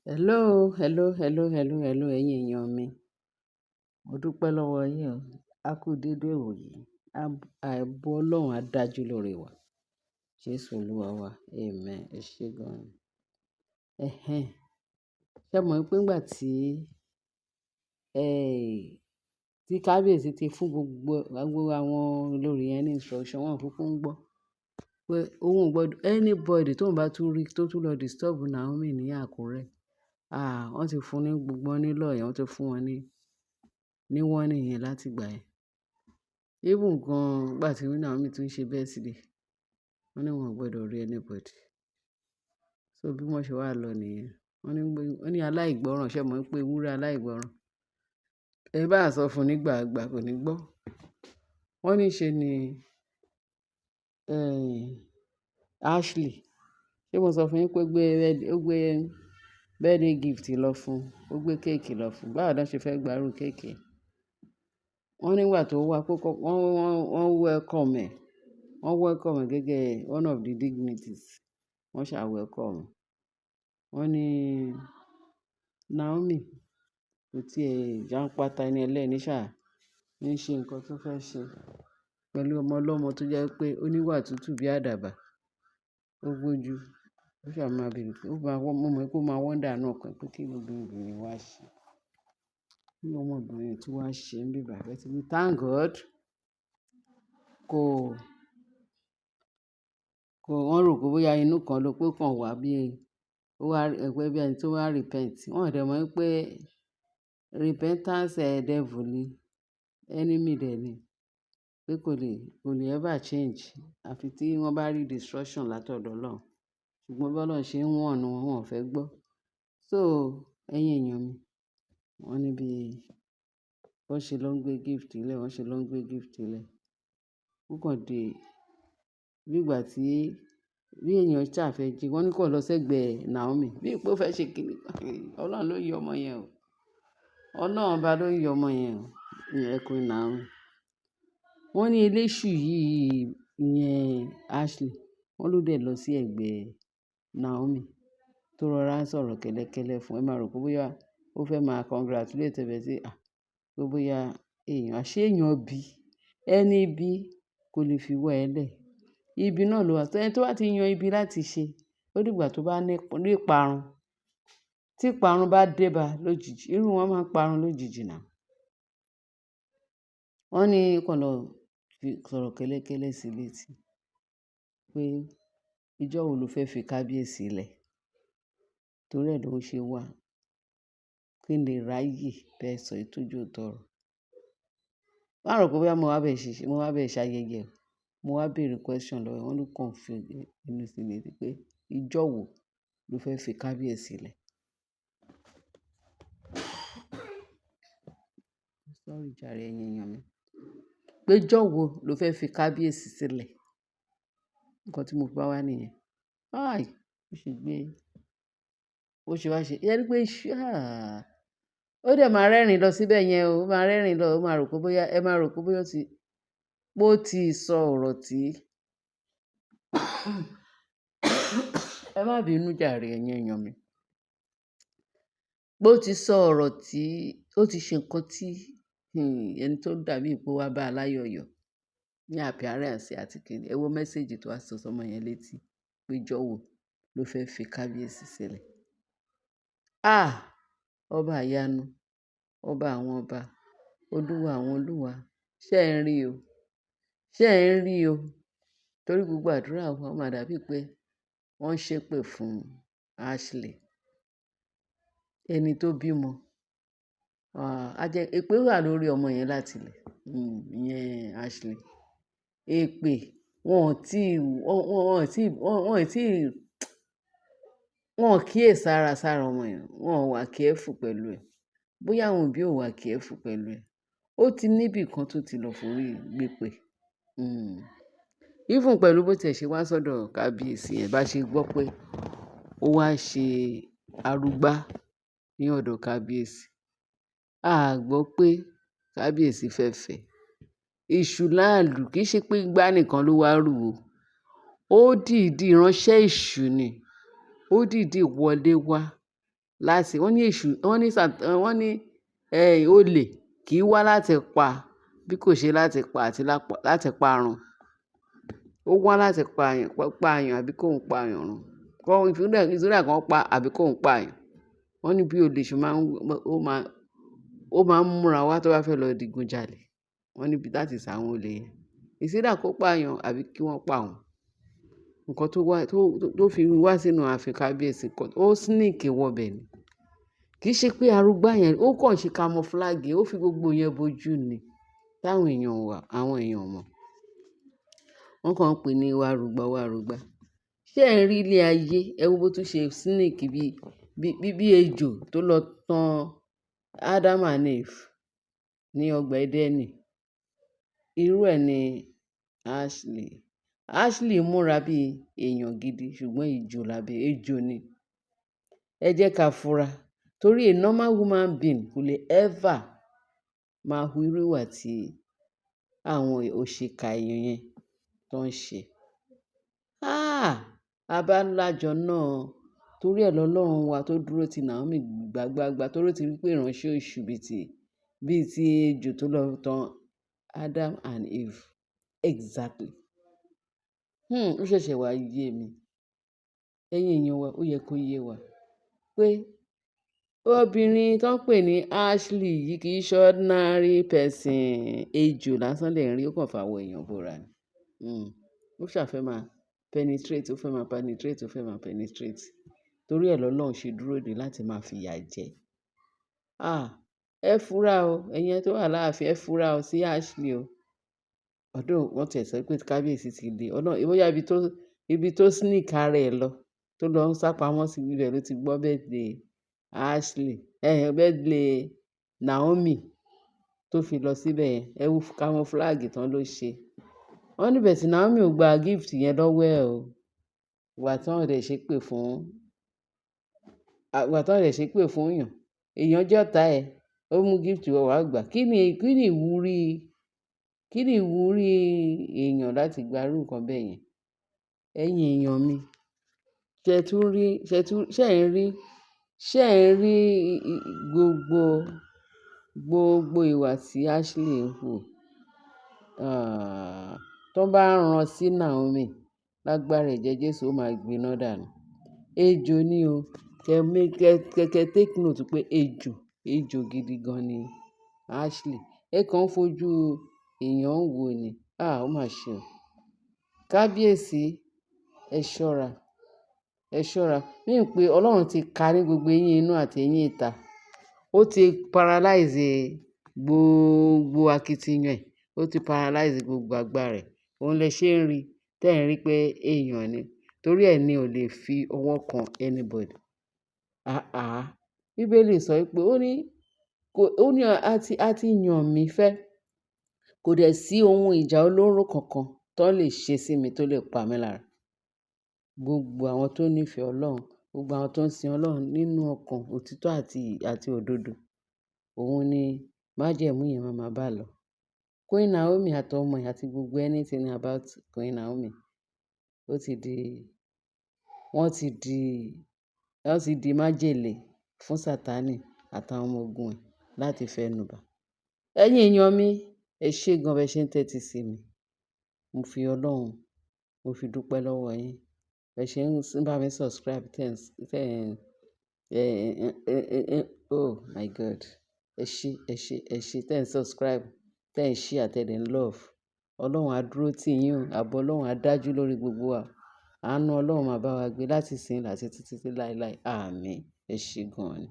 Hello, hello, hello, hello, hello, ẹ̀yin èèyàn mi. Mo dúpẹ́ lọ́wọ́ yín o. A kú dédé ìwòyí. Ààbò Ọlọ́run á dájú lórí wa. Jésù Olúwa wa. Amen. Ẹ ṣé gan. Ẹ̀hẹn. Ṣé ẹ mọ̀ pé ìgbà tí, tí kábíyèsí ti fún gbogbo, gbogbo àwọn olórí yẹn ní instruction, wọ́n kúkú ń gbọ́ pé òun ò gbọdọ̀ anybody tó ń bá tún rí tó tún lọ disturb Naomi ní Àkúrẹ́. Ah, wọ́n ti fún ní gbogbo wọn ní law yẹn, wọ́n ti fún wọn ní warning yẹn láti ìgbà yẹn. Even gan ìgbà tí Naomi tún ṣe birthday, wọ́n ní wọ́n ò gbọdọ̀ rí anybody. So bí wọ́n ṣe wá lọ nìyẹn. Wọ́n ní pé, wọ́n ní aláìgbọ́ràn, ṣé ẹ mọ̀ pé ewúrẹ́ aláìgbọ́ràn. Ẹ bá sọ fún nígbà ìgbà kò ní gbọ́. Wọ́n ní ṣe ni, Ashley. Ṣé mo sọ fún yín pé ó gbé, ó gbé birthday gift lọ fún, ó gbé cake lọ fún. Báwo ni wọ́n ṣe fẹ́ gbá irú cake? Wọ́n nígbà tó wá pé kó, wọ́n welcome ẹ̀. Wọ́n welcome ẹ̀ gẹ́gẹ́ one of the dignities. Wọ́n ṣà welcome. Wọ́n ní Naomi kò tí ì jàǹpátá ẹni ẹlẹ́ni ṣà ní ṣe nǹkan tó fẹ́ ṣe pẹ̀lú ọmọ ọlọ́mọ tó jẹ́ pé ó níwà tútù bí àdàbà. Ó gbójú. Ó ṣà máa bèèrè pé ó máa wọ́n, mo mọ̀ pé ó máa wonder nínú ọkàn pé kí ni obìnrin yìí wá ṣe. Kí ni ọmọbìnrin tí wá ṣe níbí báyìí. But we thank God. Kò, kò, wọ́n rò pé bóyá inú kan ló pé ó kàn wá bí, ó wá, pé bí ẹni tó wá repent. Wọ́n ò dẹ̀ mọ̀ pé repentance devil ni, enemy dẹ̀ ni. Pé kò lè ever change. Àfi tí wọ́n bá rí destruction látọ̀dọ̀ Ọlọ́run. Ṣùgbọ́n bí Ọlọ́run ṣe ń warn wọn, wọ́n ò fẹ́ gbọ́. So ẹ̀yin èèyàn mi, wọ́n ní bí wọ́n ṣe lọ ń gbé gift lẹ̀, wọ́n ṣe lọ ń gbé gift lẹ̀. Ó kàn dé bí ìgbà tí bí èèyàn ṣà fẹ́ jí, wọ́n ní kó lọ sẹ́gbẹ̀ẹ́ Naomi. Bí pé ó fẹ́ ṣe kíni. Ọlọ́run ló yọ ọmọ yẹn o. Ọlọ́run ọba ló yọ ọmọ yẹn o. Ìyẹn Queen Naomi. Wọ́n ní eléṣù yìí, ìyẹn Ashley, wọ́n ló dẹ̀ lọ sí ẹ̀gbẹ́ Naomi tó rọra ń sọ̀rọ̀ kẹ́lẹ́kẹ́lẹ́ fún ẹ. Máa rò pé bóyá ó fẹ́ máa congratulate ẹ sí, à, pé bóyá èèyàn, àṣé èèyàn bí, ẹni bí kò lè fi wọ́ ẹ lẹ̀. Ibi náà ló wà. Ẹni tó bá ti yan ibi láti ṣe, ó dìgbà tó bá ní ìparun. Tí ìparun bá dé bá lójijì, irú wọn máa ń parun lójijì náà. Wọ́n ní kó lọ fi sọ̀rọ̀ kẹ́lẹ́kẹ́lẹ́ sí létí pé ìjọ wo lo fẹ́ fi kábíyèsí lẹ̀? Torí ẹ ló ṣe wá. Kí n lè ráyè bẹ́ẹ̀ sọ èyí tó jẹ́ òótọ́ ọ̀rọ̀. Má rò pé bóyá mo wá bẹ̀ ṣe, mo wá bẹ̀ ṣayẹyẹ o. Mo wá béèrè question lọ́wọ́ ẹ. Wọ́n ló kàn fi inú sí létí pé ìjọ wo lo fẹ́ fi kábíyèsí lẹ̀? Sorry jàre ẹ̀yin èèyàn mi. Pé ìjọ wo lo fẹ́ fi kábíyèsí sílẹ̀? Nǹkan tí mo bá wá nìyẹn. Ai! Ó ṣe gbé, ó ṣe wá ṣe. Ẹ rí pé ṣá, ó dẹ̀ máa rẹ́rìn lọ síbẹ̀ yẹn o. Ó máa rẹ́rìn lọ, ó máa rò pé bóyá, ẹ máa rò pé bóyá ó ti, pé ó ti sọ ọ̀rọ̀ tí ẹ má bínú jàre ẹ̀yin èèyàn mi. Pé ó ti sọ ọ̀rọ̀ tí, ó ti ṣe nǹkan tí, ẹni tó dàbí pé ó wá bá aláyọ̀yọ̀ ní appearance àti kíni. Ẹ wo message tó wá sọ sọ́mọ yẹn létí pé ìjọ wo ló fẹ́ fi kábíyèsí sílẹ̀. Ah! Ọba ìyanu, ọba àwọn ọba, olúwa àwọn olúwa. Ṣé ẹ ń rí o? Ṣé ẹ ń rí o? Torí gbogbo àdúrà wa ó máa dàbí pé wọ́n ń ṣépè fún Ashley. Ẹni tó bímọ. Ah, a jẹ́ èpè wà lórí ọmọ yẹn láti ilẹ̀. Ìyẹn Ashley. Èpè wọ́n ò tí, wọ́n ò tí, wọ́n ò tí, wọ́n ò kíyèsára sára ọmọ yẹn. Wọ́n ò wà careful pẹ̀lú ẹ̀. Bóyá àwọn òbí ò wà careful pẹ̀lú ẹ̀. Ó ti níbi kan tó ti lọ forí gbé pé. Even pẹ̀lú bó tí ẹ ṣe wá sọ́dọ̀ kábíyèsí yẹn bá ṣe gbọ́ pé ó wá ṣe arugbá ní ọ̀dọ̀ kábíyèsí. A gbọ́ pé kábíyèsí fẹ́ fẹ́. Èṣù láàlú kì í ṣe pé igbá nìkan ló wá rù o. Ó dìdí ránṣẹ́ èṣù ni. Ó dìdí wọlé wá. Láti wọ́n ní èṣù, wọ́n ní wọ́n ní olè kì í wá láti pa bí kò ṣe láti pa àti láti parun. Ó wá láti pa àyàn, pa àyàn àbí kó ń pa àyàn run. Kọ́ ìfúnra kan pa àbí kó ń pa àyàn. Wọ́n ní bí olè ṣe máa ń, ó máa ń múra wá tó bá fẹ́ lọ digunjalè. Wọ́n ní bí that is àwọn olè yẹn. It's either kó pa àyàn àbí kí wọ́n pa òun. Nǹkan tó wá, tó fi wá sínú ààfin kábíyèsí, ó sneak wọ bẹ̀ ni. Kì í ṣe pé arugbá yẹn, ó kàn ṣe camouflage, ó fi gbogbo yẹn bojú ni. Táwọn èèyàn wà, àwọn èèyàn mọ̀. Wọ́n kàn ń pè ní wá rúgbà, wá rúgbà. Ṣé ẹ̀ ń rí ilé ayé? Ẹ wo bó tún ṣe sneak bí ejò tó lọ tán Adam and Eve ní ọgbà Édẹ́nì. Irú ẹ ní Ashley. Ashley múra bí èèyàn gidi ṣùgbọ́n ejò lábẹ́ ejò ni. Ẹ jẹ́ ká fura torí a normal human being kò lè ever máa hu irú ìwà tí àwọn òṣìkà èèyàn yẹn tó ń ṣe. Ah! Abálájọ náà, torí ẹ lọ́lọ́run wa tó dúró ti Naomi gbàgbàgbà torí ó ti rí pé ìránṣẹ́ èṣù bí i ti ejò tó lọ tán Adam and Eve. Exactly. Ó ṣẹ̀ṣẹ̀ wá yé mi. Ẹ̀yin èèyàn wa, ó yẹ kó yé wa pé obìnrin tó ń pè ní Ashley yìí kì í ṣe ordinary person. Ejò lásán lè rí, ó kàn fàwọ̀ èèyàn bora ni. Ó ṣà fẹ́ máa penetrate, ó fẹ́ máa penetrate, ó fẹ́ máa penetrate. Torí ẹ lọ́lọ́run ṣe dúró dè láti máa fi ìyà jẹ. Ah! Ẹ fura o, ẹ̀yin tó wà láàfin, ẹ fura o sí Ashley o. Although wọ́n tiẹ̀ sọ pé kábíyèsí ti le. Ọlọ́run, bóyá ibi tó sneak ara ẹ̀ lọ, tó lọ ń sá pamọ́ sí ibẹ̀ ló ti gbọ́ birthday Ashley, birthday Naomi tó fi lọ síbẹ̀ yẹn. Ẹ wo camouflage tán ló ṣe. Wọ́n ní but Naomi ò gba gift yẹn lọ́wọ́ ẹ̀ o. Ìgbà tí wọ́n dẹ̀ ṣépè fún, ìgbà tí wọ́n dẹ̀ ṣépè fún èèyàn, èèyàn jẹ́ ọ̀tá ẹ̀, ó mú gift wá wá gbà. Kí ni ìwúrí èèyàn láti gba irú nǹkan bẹ́ẹ̀ yẹn? Ẹ̀yin èèyàn mi, ṣé ẹ tún rí, ṣé ẹ tún, ṣé ẹ̀ ń rí gbogbo ìwà tí Ashley ń hù? Ah! Tó bá rán sí Naomi, lágbára ẹ̀jẹ̀ Jésù ó máa gbiná dànù. Ejò ni o. Kẹ take note pé ejò, ejò gidi gan ni Ashley. Ẹ kàn ń fojú èèyàn wò ni. Ah! Ó mà ṣe o. Kábíyèsí, ẹ ṣọ́ra, ẹ ṣọ́ra. Ní pé Ọlọ́run ti ka ní gbogbo eyín inú àti eyín ìta. Ó ti paralyze gbogbo akitiyan ẹ̀. Ó ti paralyze gbogbo agbára ẹ̀. Òun lẹ ṣe ń rí, tẹ́ ẹ̀ ń rí pé èèyàn ni. Torí ẹ ní ò lè fi ọwọ́ kan anybody. Àáà. Bíbélì sọ pé ó ní, ó ní a ti yàn mí fẹ́. Kò dẹ̀ sí ohun ìjà olóró kankan tó lè ṣe sí mi tó lè pa mí lára. Gbogbo àwọn tó nífẹ̀ẹ́ Ọlọ́run, gbogbo àwọn tó ń sin Ọlọ́run nínú ọkàn òtítọ́ àti òdodo, òun ni májẹ̀mú yẹn máa máa bá lọ. Queen Naomi àti ọmọ ẹ̀ àti gbogbo anything about Queen Naomi, ó ti di, wọ́n ti di májèlé fún Sataní àtàwọn ọmọ ogun ẹ̀ láti fẹnu bà. Ẹ̀yin èèyàn mi, ẹ ṣé gan bẹ ṣe ń tẹ́tí sí mi. Mo fi Ọlọ́run, mo fi dúpẹ́ lọ́wọ́ yín. Bẹ ṣe ń bá mi subscribe, tẹ́ ń, oh my God. Ẹ ṣé, ẹ ṣé, ẹ ṣé tẹ́ ń subscribe, tẹ́ ń share, tẹ́ ń love. Ọlọ́run á dúró tì yín o. Ààbò Ọlọ́run á dájú lórí gbogbo wa. Àánú Ọlọ́run máa bá wa gbé láti ìsìn àti títí láéláé. Àmín. Ẹ ṣé gan ni.